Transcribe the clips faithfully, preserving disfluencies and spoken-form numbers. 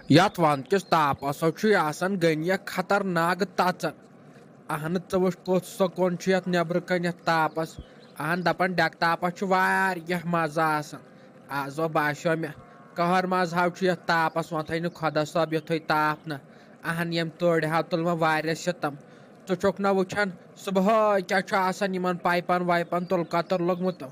یتھ ونٛدٕ کِس تاپس چھُے آسان گٔنیَکھ خطرناک تژن۔ اہنہٕ، ژٕ وٕچھ، کُس سکوٗن چھُ یتھ نیبرٕ کنہِ یتھ تاپس۔ اہن، دپان، ڈٮ۪کہٕ تاپس چھُ واریاہ مزٕ آسان۔ آز باسیو مےٚ، قہر ماز ہاو چھُ یتھ تاپس، وۄنۍ تھٲے نہٕ خۄدا صٲب یُتھُے تاپھ نہ۔ اہن، ییٚمۍ تٔڑۍ ہاو تُل وۄنۍ واریاہ ستم۔ ژٕ چھُکھ نہ وٕچھان، صبحٲے کیٛاہ چھُ آسان یِمن پایپن وایپن تُل کتُر لوٚگمُت؟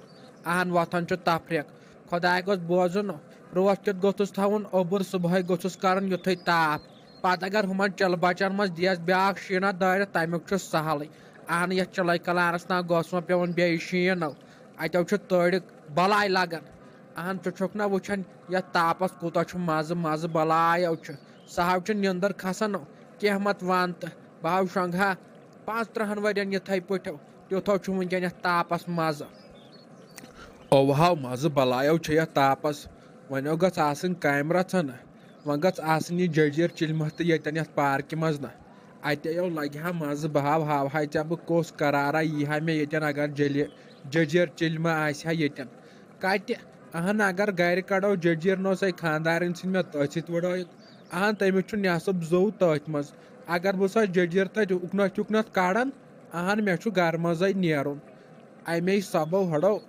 اہن، وۄتھان چھُ تفریق۔ خۄداے گوٚژھ بوزُن، روتھ کیُتھ گوٚژھُس تھاوُن اوٚبُر، صبحٲے گوٚژھُس کرُن یُتھُے تاپھ۔ پتہٕ اگر ہُمن چِلہٕ بچن منٛز دِیس بیٛاکھ شیٖنہ دٲرِتھ، تمیُک چھُ سہلٕے۔ اہن، یتھ چِلے کلانس نا گوٚژھ وۄنۍ پیوُن بیٚیہِ شیٖن نو۔ اتیو چھُ تٔڑۍ بلاے لگان۔ اہن، ژٕ چھُکھ نہ وٕچھان، یتھ تاپس کوٗتاہ چھُ مزٕ، مزٕ بلایو چھُ۔ سہو چھُ نیندر کھسان۔ کینٛہہ مت ون تہٕ بہٕ ہاو شۄنٛگہٕ ہا۔ پانٛژترٕہن ؤرین یِتھے پٲٹھۍ، تیُتھو چھُ وٕنکیٚن یتھ تاپس مزٕ۔ اوہاو، مزٕ بلایو چھُ یتھ تاپس۔ وۄنۍ گٔژھ آسٕنۍ کامہِ رژھا نہ۔ وۄنۍ گٔژھ آسٕنۍ یہِ جٔجیٖر چِلمہ تہٕ ییٚتٮ۪ن یتھ پارکہِ منٛز نہ۔ اتے یو لگہِ ہا مزٕ، بہٕ ہاو، ہاوہاے ژےٚ بہٕ کُس قرارا یی ہا مےٚ ییٚتٮ۪ن، اگر جٔلہِ-، جٔجیٖر چِلمہ آسہِ ہا ییٚتٮ۪ن۔ کتہِ؟ اہن، اگر گرِ کڑو جٔجیٖر نوسے خاندارن سٕنٛدۍ مےٚ تٔتھۍ سۭتۍ وٕڑٲوِتھ۔ اہن، تٔمِس چھُ نٮ۪صٕب زوٚو تٔتھۍ منٛز۔ اگر بہٕ سۄ جٔجیٖر تتہِ اُکنتھ یُکنتھ کڑان، اہن، مےٚ چھُ گرٕ منٛزے نیرُن۔ امے سبو ہڑو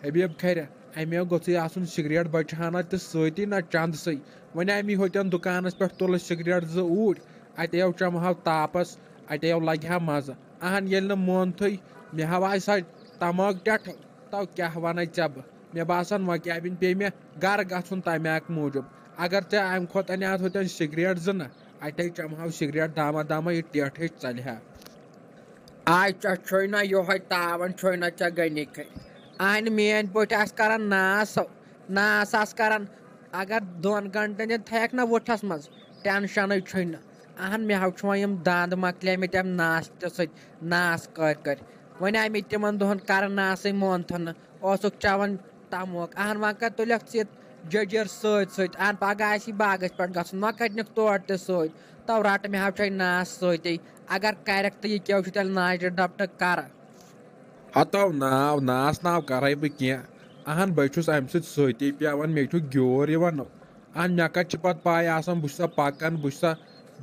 حبیب کھرِ، امے گوٚژھُے آسُن سگریٹ بچہٕ ہنا تہِ سۭتی نہ چندسٕے۔ وۄنۍ امی ہوتٮ۪ن دُکانس پٮ۪ٹھ تُلہٕ سگریٹ زٕ اوٗرۍ، اتے یو چمہٕ ہاو تاپس، اتے یو لگہِ ہا مزٕ۔ اہن، ییٚلہِ نہٕ مونتھٕے، مےٚ ہاو آسہِ ہا تماک ٹٮ۪ٹھو، تو کیٛاہ ونے ژےٚ بہٕ؟ مےٚ باسان، وۄنۍ کیٛاہ بِنہِ پیٚیہِ مےٚ گرٕ گژھُن تمہِ اکھ موٗجوٗب۔ اگر ژےٚ امہِ کھۄتہٕ انے اتھ ہوتٮ۪ن سگریٹ زٕ نہ، اتے چمہٕ ہاو سگریٹ دامہ دامہ، یہِ ٹٮ۪ٹھ ہیٚچھ ژلہِ ہا۔ آے ژےٚ چھُے نہ یِہوٚے تاوَن، چھُے نہ ژےٚ گٔنی کھٔنۍ۔ اہنہِ میٛٲنۍ پٲٹھۍ آسہٕ کران ناس، ناس آسہٕ کران۔ اگر دۄن گنٹن تہِ تھایکھ نہ وُٹھس منٛز، ٹینشنٕے چھُے نہٕ۔ اہن، مےٚ حظ چھُ وۄنۍ یِم دند مۄکلیمٕتۍ اَمہِ ناس تہِ سۭتۍ، ناس کٔرۍ کٔرۍ۔ وۄنۍ آے مےٚ تِمن دۄہن کرناسٕے مونتھٕ نہٕ، اوسُکھ چٮ۪وان تموک۔ اہن، وۄنۍ کتہِ تُلکھ ژٕ یہِ جٔجیٖر سۭتۍ سۭتۍ؟ اہن، پگاہ آسی باغس پٮ۪ٹھ گژھُن، وۄنۍ کتہِ نِکھ تور تہِ سۭتۍ؟ تو رٹہٕ، مےٚ حظ چھے ناس سۭتی۔ اگر کرکھ تہٕ یہِ کیٛاہ چھُ تیٚلہِ ناجہِ ڈپٹہٕ کرٕ؟ ہتو ناو، ناس ناو کرے بہٕ کینٛہہ۔ اہن، بہٕ چھُس امہِ سۭتۍ سۭتی پیوان، مےٚ چھُ گیوٗر یِوان۔ اہن، مےٚ کتہِ چھِ پتہٕ پاے آسان، بہٕ چھُسا پکان، بہٕ چھُسا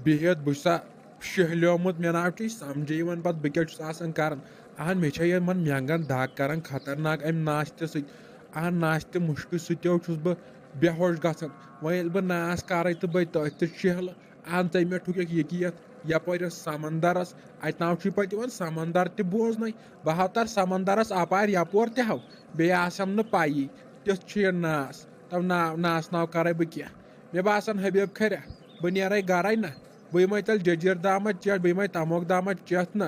بِہِتھ، بہٕ چھُسا شہلیومُت، مےٚ نہ حظ چھُے سمجھے یِوان پتہٕ بہٕ کیٛاہ چھُس آسان کران۔ اہن، مےٚ چھےٚ یِمن مٮ۪نٛگن دگ کران خطرناک امہِ ناشتہٕ سۭتۍ۔ اہن، ناشتہٕ مُشکہٕ سۭتۍ چھُس بہٕ بے ہوش گژھان۔ وۄنۍ ییٚلہِ بہٕ ناس کرے تہٕ بہٕ تٔتھۍ تہٕ شہلہٕ، اہن، تٔمۍ مےٚ ٹھُکِکھ ییٚکیٛاہ یتھ یپٲرۍ یتھ سمندرس، اتہِ نہ حظ چھُے پتہٕ یِوان سمندر تہِ بوزنَے۔ بہٕ ہاو تر سمندرس اپارِ یپور تہِ ہاو، بیٚیہِ آسٮ۪م نہٕ پَیی۔ تیُتھ چھُ یہِ ناس۔ تو نا-، ناس ناو کرے بہٕ کینٛہہ۔ مےٚ باسان، حبیب کھریا، بہٕ نیرے گرے نہ۔ بہٕ یِمے تیٚلہِ جٔجیٖر دامہ چیٹھ، بہٕ یِمے تموک دامہ چیٹھ نہ۔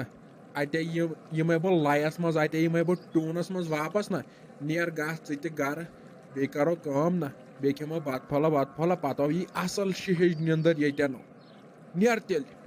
اتے یہِ-، یِمے بہٕ لَیَس منٛز، اتے یِمے بہٕ ٹونس منٛز واپس نہ۔ نیر گژھ ژٕ تہِ گرٕ، بیٚیہِ کرو کٲم نہ۔ بیٚیہِ کھٮ۪مو بتہٕ پھوٚلہ وتہٕ پھوٚلہ، پتہٕ یی اصل شِہِج نیندٕر ییٚتٮ۪ن۔ نیر تیٚلہِ۔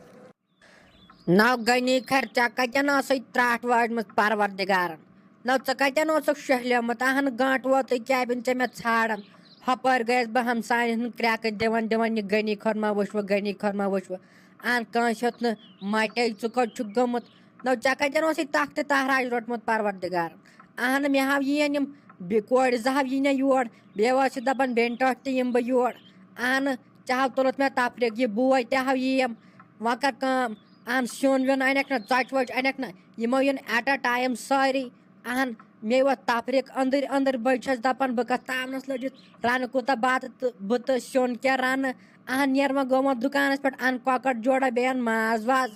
نو غنی کھر، ژےٚ کتٮ۪ن ٲسٕے ترٛٹھ وٲجمٕژ پروردگارن؟ نو ژٕ کتٮ۪ن اوسُکھ شہلیومُت؟ اہن گٲنٹہٕ ووتُے کیبن ژےٚ مےٚ ژھانڈان۔ ہۄپٲرۍ گٔیس بہٕ ہمساین ہُنٛد کرٛٮ۪کہٕ دِوان دِوان، یہِ غنی کھر ما وٕچھوٕ، غنی کھر ما وٕچھوٕ۔ اہن کٲنٛسہِ ہیوٚت نہٕ مٹے، ژٕ کوٚت چھُکھ گوٚمُت؟ نو ژےٚ کتٮ۪ن اوسُے تخت تہراج روٚٹمُت پروردگارن؟ اہن مےٚ ہاو یِین یِم بِ-، کورِ زٕ ہاو یِنہ یور، بیٚیہِ ٲسۍ دپان بیٚنہِ ٹٲٹھۍ تہِ یِمہٕ بہٕ یور۔ اہن ژےٚ ہاو تُلُتھ مےٚ تفریٖق، یہِ بوے تہِ ہاو یِیَم۔ وۄنۍ کر کٲم، اہن سیُن ویُن انکھ نہ، ژۄچہِ وۄچہِ انکھ نہ، یِمو یِن at a time سٲری۔ اہن مے وۄتھ تفریٖق أنٛدٕرۍ أنٛدٕرۍ، بہٕ چھَس دَپان بہٕ کَتھ تاونَس لٔجِتھ، رَنہٕ کوٗتاہ بَتہٕ تہٕ بہٕ تہٕ سیُن کیٛاہ رَنہٕ۔ اہن نیر وۄنۍ گوٚو وۄنۍ دُکانَس پٮ۪ٹھ، اَن کۄکَر جوڑا، بیٚیہِ اَن ماز واز۔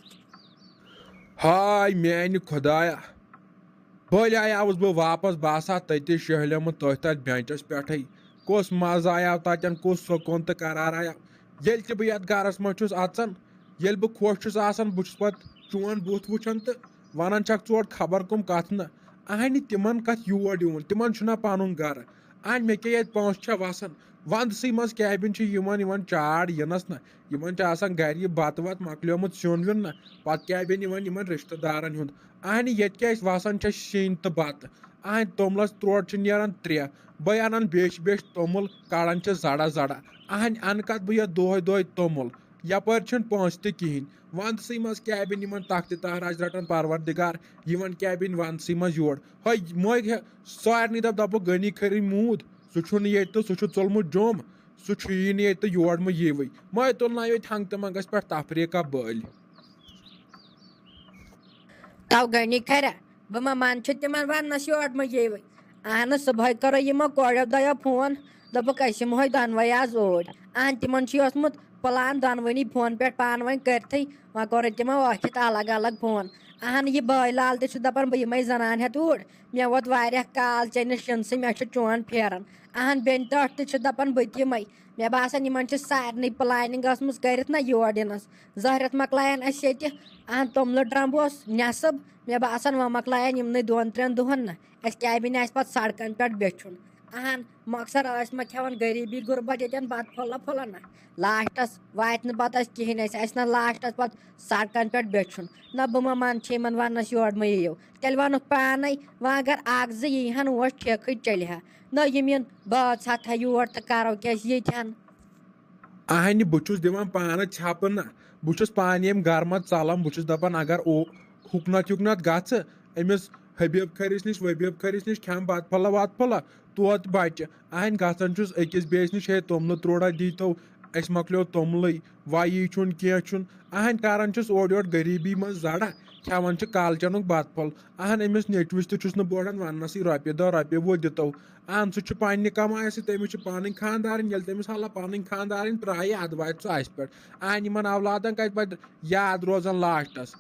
ہاے میٛانہِ خۄدایا، بٔلۍ آیاوُس بہٕ واپس، بہٕ آسہٕ ہا تٔتی شہلیومُت تٔتھۍ تَتھ بینچَس پٮ۪ٹھٕے۔ کُس مَزٕ آیاو تَتٮ۪ن، کُس سکوٗن تہٕ قرار آیاو۔ ییٚلہِ تہِ بہٕ یَتھ گَرَس منٛز چھُس اَژان، ییٚلہِ بہٕ خۄش چھُس آسان، بہٕ چھُس پَتہٕ چون بُتھ وٕچھان تہٕ وَنان چھَکھ ژٕ اورٕ خبر کٕم کَتھ نہٕ۔ اَہنہِ تِمَن کَتھ یور یِوُن، تِمَن چھُنہ پَنُن گَرٕ۔ اَہنہِ مےٚ کیٛاہ ییٚتہِ پونٛسہٕ چھےٚ وَسان؟ وَندسٕے منٛز کیبن چھِ یِوان، یِوان چار یِنَس نہ، یِمَن چھِ آسان گَرِ یہِ بَتہٕ وَتہٕ مۄکلیومُت، سیُن ویُن نہ، پَتہٕ کیبن یِوان یِمَن رِشتہٕ دارَن ہُنٛد۔ اَہنہِ ییٚتہِ کیٛاہ اَسہِ وَسان چھےٚ سِنۍ تہٕ بَتہٕ؟ اہنہِ توٚملس تروٹ چھِ نیران ترٛےٚ، بہٕ انان بیچھِ بیچھِ توٚمُل، کڑان چھِ زڑا زڑا۔ اہنہِ انہٕ کتھ بہٕ یتھ دۄہے دۄہے توٚمُل؟ یپٲرۍ چھِنہٕ پونٛسہٕ تہِ کِہینۍ۔ ونٛدسٕے منٛز کیٛاہ بنہِ یِمن تخت تہراج رٹان پروردگار؟ یِمن کیٛاہ بنہِ ونٛدسٕے منٛز یور؟ ہے، مۄنٛگہِ ہے سارنٕے دپ، دپُکھ غنی کھٔرٕنۍ موٗد، سُہ چھُنہٕ ییٚتہِ تہٕ سُہ چھُ ژوٚلمُت جوٚم۔ سُہ چھُیی نہٕ ییٚتہِ تہٕ یور مہٕ یِیوٕے۔ مَے تُلناو ییٚتہِ ہنٛگہٕ تہٕ منٛگَس پٮ۪ٹھ تفریٖقہ بٲلۍ۔ تو گٔنی کھرا، بہٕ ما منہٕ چھِ تِمن وننس یور مہٕ یِیوٕے۔ اہن، صبحٲے کٔرو یِمو کورٮ۪و دۄیو فون، دوٚپُکھ أسۍ یِمہوے دۄنوَے آز اوٗرۍ۔ اہن، تِمن چھُ اوسمُت پلان دۄنوٕنی فون پٮ۪ٹھ پانہٕ ؤنۍ کٔرتھٕے، وۄنۍ کوٚرُکھ تِمو ٲکھِتھ الگ الگ فون۔ اہن، یہِ بٲے لال تہِ چھُ دپان بہٕ یِمے زنان ہٮ۪تھ اوٗرۍ، مےٚ ووت واریاہ کال ژےٚ نِش یِنسٕے، مےٚ چھُ چون پھیران۔ اہن، بیٚنہِ ٹٲٹھ تہِ چھِ دپان بہٕ تہِ یِمے۔ مےٚ باسان یِمن چھِ سارنٕے پلاننگ ٲسمٕژ کٔرِتھ نہ یور یِنس۔ زہرٮ۪تھ مۄکلایَن اَسہِ ییٚتہِ، اہن، توٚملہٕ ڈرٛمب اوس نٮ۪صٕب۔ مےٚ باسان، وۄنۍ مۄکلایَن یِمنٕے دۄن ترٛٮ۪ن دۄہَن نہ۔ اَسہِ کیٛاہ بَنہِ اَسہِ پَتہٕ سڑکَن پٮ۪ٹھ بیچھُن؟ اہن، مۄخصر ٲسۍ مہ کھٮ۪وان غریٖبی غُربت ییٚتٮ۪ن بَتہٕ پھوٚلہ پھوٚلہ نہ۔ لاسٹَس واتہِ نہٕ پَتہٕ اَسہِ کِہیٖنۍ، اَسہِ آسہِ نہ لاسٹَس پَتہٕ سڑکَن پٮ۪ٹھ بیچھُن۔ نہ، بہٕ ما منہٕ چھِ یِمَن وَننَس یور مہ یِیِو۔ تیٚلہِ وَنُکھ پانَے، وۄنۍ اگر اَکھ زٕ یی ہَن اوس ٹھیکھٕے چَلہِ ہا۔ نہ، یِم یِن بٲژ ہَتھا یور تہٕ کَرو کیٛاہ أسۍ ییٚتہِ ہَن؟ اہنہِ، بہٕ چھُس دِوان پانہٕ ژھٮ۪پہٕ نہ۔ بہٕ چھُس پانہٕ ییٚمہِ گرٕ منٛز ژلان، بہٕ چھُس دپان اگر او-، ہُکنتھ یُکنتھ گژھٕ أمِس حبیب کھٔرِس نِش، وبیب کھٔرِس نِش کھٮ۪مہٕ بتہٕ پھوٚلہ وتہٕ پھوٚلہ، توتہِ بچہِ۔ اہنہِ گژھان چھُس أکِس بیٚیِس نِش، ہے توٚملہٕ تروڑا دیٖتو، اَسہِ مۄکلیو توٚملٕے، وَیی چھُنہٕ کینٛہہ چھُنہٕ۔ اہنہِ کران چھُس اورٕ یورٕ غریٖبی منٛز زڑا، کھٮ۪وان چھِ کالچنُک بتہٕ پھوٚل۔ اہن، أمِس نیٚچوِس تہِ چھُس نہٕ بہٕ وَنان وَننَسٕے رۄپیہِ دہ رۄپیہِ وُہ دِتو۔ اہن، سُہ چھُ پننہِ کمایہِ سۭتۍ، تٔمِس چھُ پنٕنۍ خانٛدارِنۍ، ییٚلہِ تٔمِس حالہ پنٕنۍ خانٛدارِنۍ ترٛایہِ، اَدٕ واتہِ سُہ اَسہِ پٮ۪ٹھ۔ اہن، یِمن اولادن کتہِ پتہٕ یاد روزان لاسٹس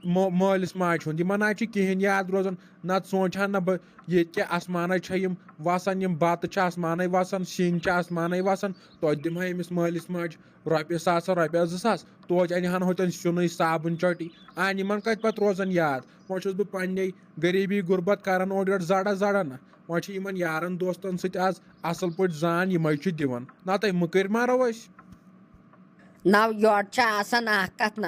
مٲ-، مٲلِس ماجہِ ہُنٛد؟ یِمن نہ چھُ کِہینۍ یاد روزان، نتہٕ سونٛچہِ ہا نہ بہٕ ییٚتہِ کیٛاہ آسمانَے چھےٚ یِم وَسان، یِم بَتہٕ چھِ آسمانَے وَسان، سِنۍ چھِ آسمانَے وَسان، توتہِ دِمہٕ ہا أمِس مٲلِس ماجہِ رۄپیہِ ساس رۄپیہِ زٕ ساس، توتہِ اَنہِ ہَن ہوتٮ۪ن سیُنٕے صابُن چۄٹی۔ اَہَن، یِمَن کَتہِ پَتہٕ روزَن یاد؟ وۄنۍ چھُس بہٕ پنٛنے غریٖبی غُربت کَران اورٕ یورٕ زَڑا زَڑا نہ۔ وۄنۍ چھِ یِمَن یارَن دوستَن سۭتۍ آز اَصٕل پٲٹھۍ زان، یِمَے چھِ دِوان۔ نَتہٕ مٔکٕرۍ مارو أسۍ۔ نَو یورٕ چھِ آسان اَکھ کَتھ نہ،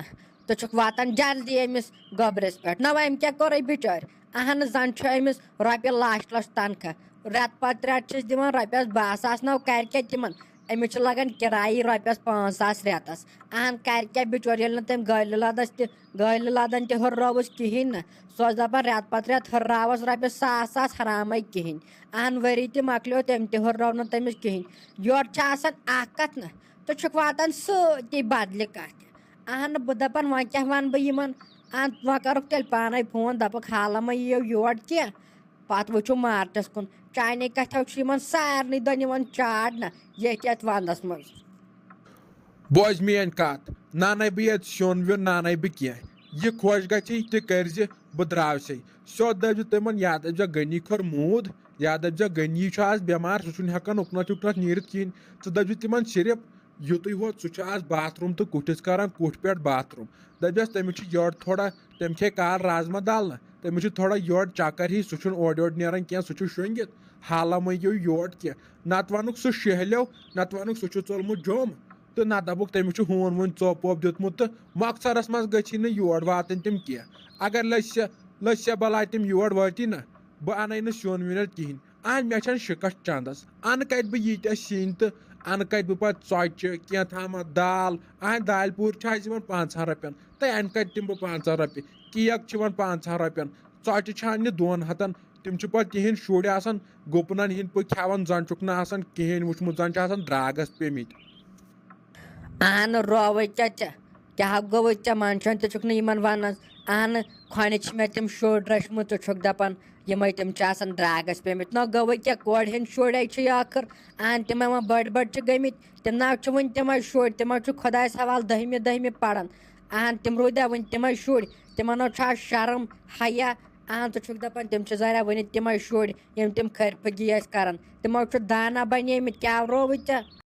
ژٕ چھُکھ واتان جلدی أمِس گۄبرِس پٮ۪ٹھ۔ نَو أمۍ کیٛاہ کوٚرُے بِچٲرۍ؟ اہن، زن چھُ أمِس رۄپیہِ لچھ لچھ تنخواہ۔ رٮ۪تہٕ پتہٕ رٮ۪تہٕ چھِس دِوان رۄپیس باہ ساس۔ نو کرِ کیٛاہ تِمن؟ أمِس چھِ لگان کرایی رۄپیس پانٛژھ ساس رٮ۪تس۔ اہن، کرِ کیٛاہ بِچور، ییٚلہِ نہٕ تٔمۍ گٲلہِ لدس تہِ، گٲلہِ لدن تہِ ہُررٲوٕس کِہینۍ نہٕ۔ سُہ اوس دپان رٮ۪تہٕ پتہٕ رٮ۪تہٕ ہُرراوس رۄپیس ساس ساس حرامے کِہینۍ۔ اہن، ؤری تہِ مۄکلیو، تٔمۍ تہِ ہُررٲو نہٕ تٔمِس کِہینۍ۔ یورٕ چھِ آسان اکھ کتھ نہ، ژٕ چھُکھ واتان سۭتی بدلہِ کتھِ۔ اہن، بہٕ دپان وۄنۍ کیٛاہ ونہٕ بہٕ یِمن؟ اہن، وۄنۍ کرُکھ تیٚلہِ پانے فون، دپکھ حالہ مہ یِیو یور کینٛہہ۔ پتہٕ وٕچھو مارچس کُن۔ چانے کتھو چھُ یِمن سارنٕے دۄن یِوان چاڑ نہ ییٚتھۍ یتھ ونٛدس منٛز۔ بوز میٲنۍ کتھ، نانے بہٕ ییٚتہِ سیُن ویُن، نانے بہٕ کینٛہہ۔ یہِ خۄش گژھی تہِ کٔرزِ، بہٕ درٛاوسے۔ سیوٚد دٔپزِ تِمن، یا دٔپزِ غنی کھوٚر موٗد، یا دٔپزِ غنی چھُ آز بٮ۪مار، سُہ چھُنہٕ ہٮ۪کان اُکنتھ یُکنتھ نیٖرِتھ کِہینۍ۔ ژٕ دٔپزِ تِمن صرف یُتُے ہوت، سُہ چھُ آز باتھ روٗم تہٕ کُٹھِس کران، کُٹھۍ پٮ۪ٹھ باتھ روٗم۔ دٔپِس تٔمِس چھُ یورٕ تھوڑا، تٔمۍ کھے کالہٕ رازما دال نہ، تٔمِس چھُ تھوڑا یورٕ چکر ہی، سُہ چھُنہٕ اورٕ یورٕ نیران کینٛہہ، سُہ چھُ شۄنٛگِتھ۔ حالہ مہ یِیو یور کینٛہہ۔ نتہٕ ونُکھ سُہ شہلیو، نتہٕ ونُکھ سُہ چھُ ژوٚلمُت جوٚم، تہٕ نتہٕ دپُکھ تٔمِس چھُ ہوٗن ووٗن ژوٚپ ووٚپ دیُتمُت، تہٕ مۄخصرس منٛز گٔژھی نہٕ یور واتٕنۍ تِم کینٛہہ۔ اگر لٔسۍ، لٔسۍ بلاے تِم یور وٲتی نہ، بہٕ انَے نہٕ سیُن ویُن کِہینۍ۔ اہن، مےٚ چھَنہٕ شِکَس چَندَس۔ اَنہٕ کَتہِ بہٕ ییٖتیٛاہ سِنۍ تہٕ اَنہٕ کَتہِ بہٕ پَتہٕ ژۄچہِ، کینٛہہ تامَتھ دال؟ اہن، دالہِ پوٗرۍ چھِ اَسہِ یِوان پانٛژہَن رۄپیَن، تہٕ اَنہٕ کَتہِ تِم بہٕ پانٛژَن رۄپیہِ؟ کیک چھِ یِوان پانٛژہَن رۄپیَن، ژۄچہِ چھِ اَننہِ دۄن ہَتَن۔ تِم چھِ پَتہٕ تِہِنٛدۍ شُرۍ آسان گُپنَن ہِنٛدۍ پٲٹھۍ کھٮ۪وان، زَن چھُکھ نہٕ آسان کِہیٖنۍ وٕچھمُت، زَن چھِ آسان درٛاگَس پیٚمٕتۍ۔ اہن، رووٕے ژےٚ ژےٚ۔ کیٛاہ گوٚوُے ژےٚ؟ منٛدچھان تہِ چھُکھ نہٕ یِمن ونان۔ اہن، کھۄنہِ چھِ مےٚ تِم شُرۍ رٔچھمٕتۍ، ژٕ چھُکھ دپان یِمے تِم چھِ آسان درٛاگس پیٚمٕتۍ۔ نہ گوٚوُے کیٛاہ، کورِ ہٕنٛدۍ شُرۍ ہے چھِ ٲخٕر۔ اہن، تِمے وۄنۍ بٔڑۍ بٔڑۍ چھِ گٔمٕتۍ۔ تِم نہ چھِ وُنہِ تِمے شُرۍ، تِمے چھِ خۄدایس حوالہٕ دٔہمہِ دٔہمہِ پران۔ اہن، تِم روٗدۍ وُنہِ تِمے شُرۍ، تِمن نہ چھُ آز شرم، حیا۔ اہن، ژٕ چھُکھ دپان تِم چھِ ظاہرہ وُنہِ تِمے شُرۍ، یِم تِم کھرِ پھگی ٲسۍ کران۔ تِمو چھُ دانا بنیمٕتۍ، کیٛاہ رووُے ژےٚ؟